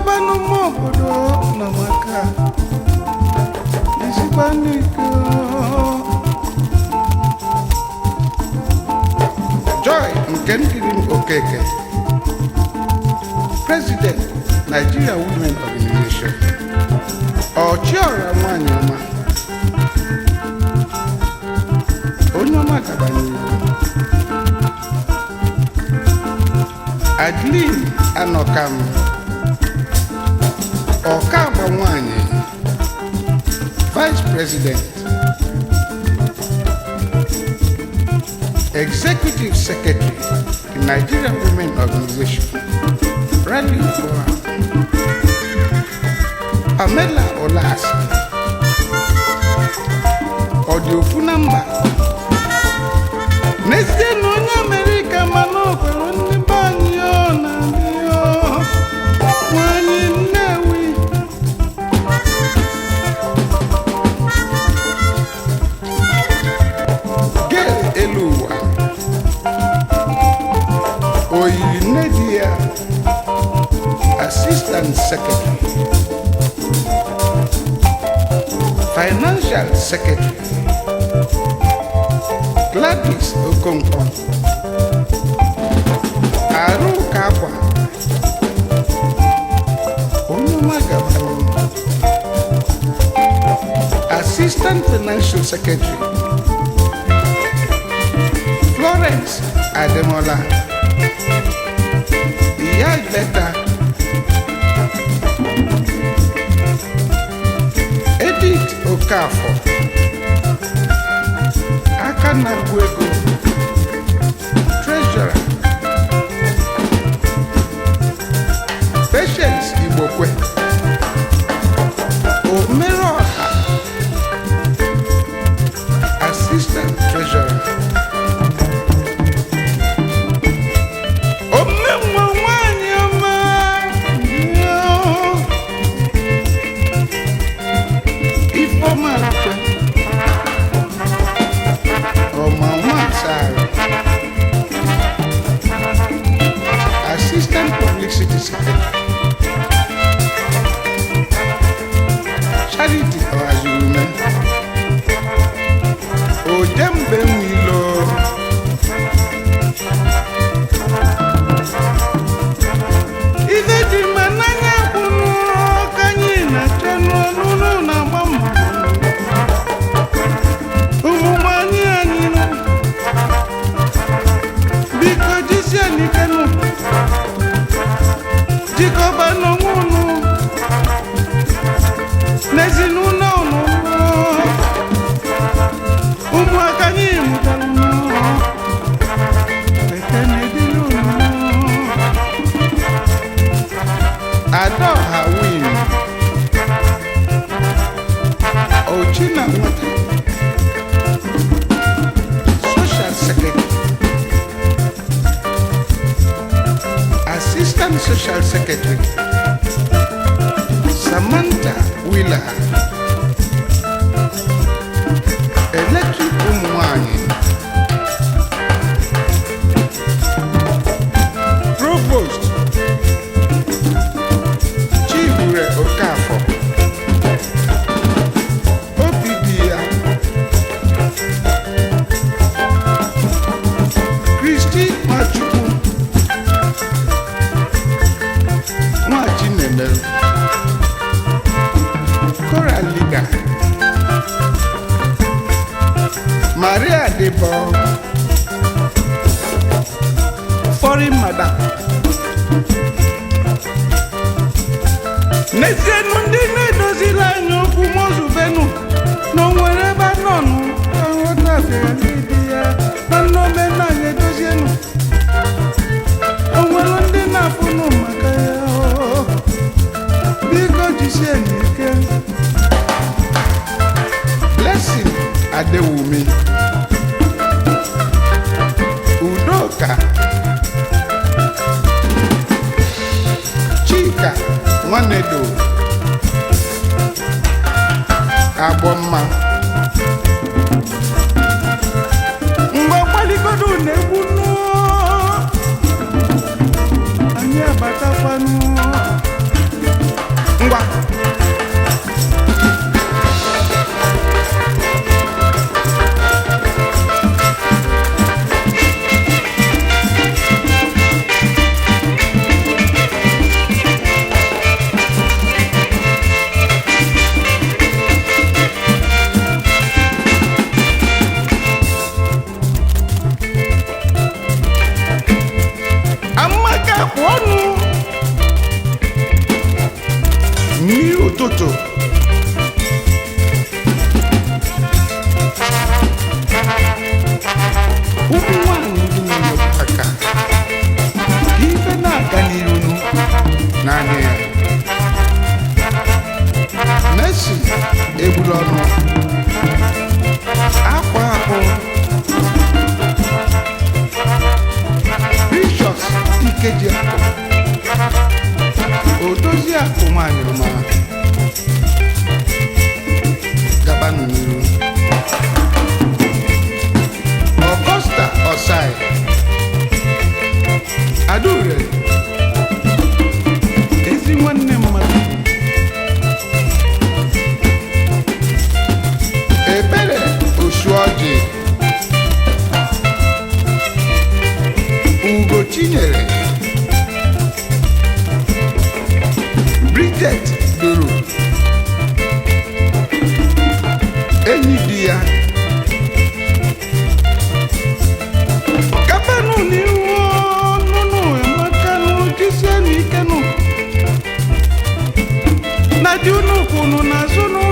Jikọba n'ụmụ obodo na maka izikwa n'ike. Joy nke Nkirim Okeke, President, Nigeria Women Organization, Ọchịọra nwanyị ọma, onye ọma gabanyere. Adeline Anọkam, Ọkagba nwanyị, Vice President, Executive Secretary, Nigeria Women Organization, Rally Forum. Pamela Olasi, ọ dị ofu na mba n'ezie na onye Amerịka, mana o kwere ndị be anyị ọ na-adị ọ nwanyị Nnewi. Gail elu ụwa oyiri nne di ya, Assistant Secretary, Financial Secretary. Gladys Okonkwo, Arụka akwa, onye ọma gabara. Assistant Financial Secretary. Florence Ademola, Ìyá Ìbẹ́ta. Edith Okafor, aka na-agụ ego, Treasurer. Patience Igbokwe, Omereọha, Assistant Treasurer. Omenwa nwanyị ọma. Ifeọma Akwe, Ọma Nwansara, Assistant Publicity Secretary. Charity Ọhazurume, Ojembe Nwilo. Ife dị mma n'anya kwunu ka anyị na-achọ n'ọnụnụ na-agba mbọ ụmụ nwanyị anyị nụ. Biko jisie n'ike nụ, jikọba n'onwe unu n'ezinụlọ unu, ụmụaka anyị mụtara nụ. Ekene dịrị unu. Adaọha Win Ochina Nwata, Social Secretary, Assistant Social Secretary. Samantha Wheeler, Electric ụmụ nwanyị. Provost Chibure Okafor, obi dị ya. Kristi Nwachukwu, Nwachinemelu, Choral Leader. Maria Debo, Foreign Madam. N'ezienụ, ndị na-edozila anyị okwu mozubenu na o nwere ebe a nọ nụ aghọtafere ndị dị ya na nne omenala edozienụ. O nwere ndị na-afụnụ maka ya oo. Biko jisie n'ike. Blessing Adewumi, Udoka Chika Nwanedo, Agbọmma. Mgbe ọgbaligodo na-egwu nụ, anyị abatakwanụ. Ngwa. Amaka kwụ ọnụ mmiri ụtụtụ. Ụmụ nwanyị ndị na-enye aka ka ife na-aga n'iru naanị ya. Messi egbula ọnụ akwa akpụ. Precious Ikeji Akụ, odozi akụ nwanyị ọma, gabanụ n'iru. Augusta Osai Adaure, ezi nwanne mmadụ. Ebere Osuọjị, Ugo Chinyere, Bridget Duru, enyi di ya. Gabanụ n'ihu nụnụ emakanụ, jisienụ ikenụ na di unu kwunu n'azụnụ.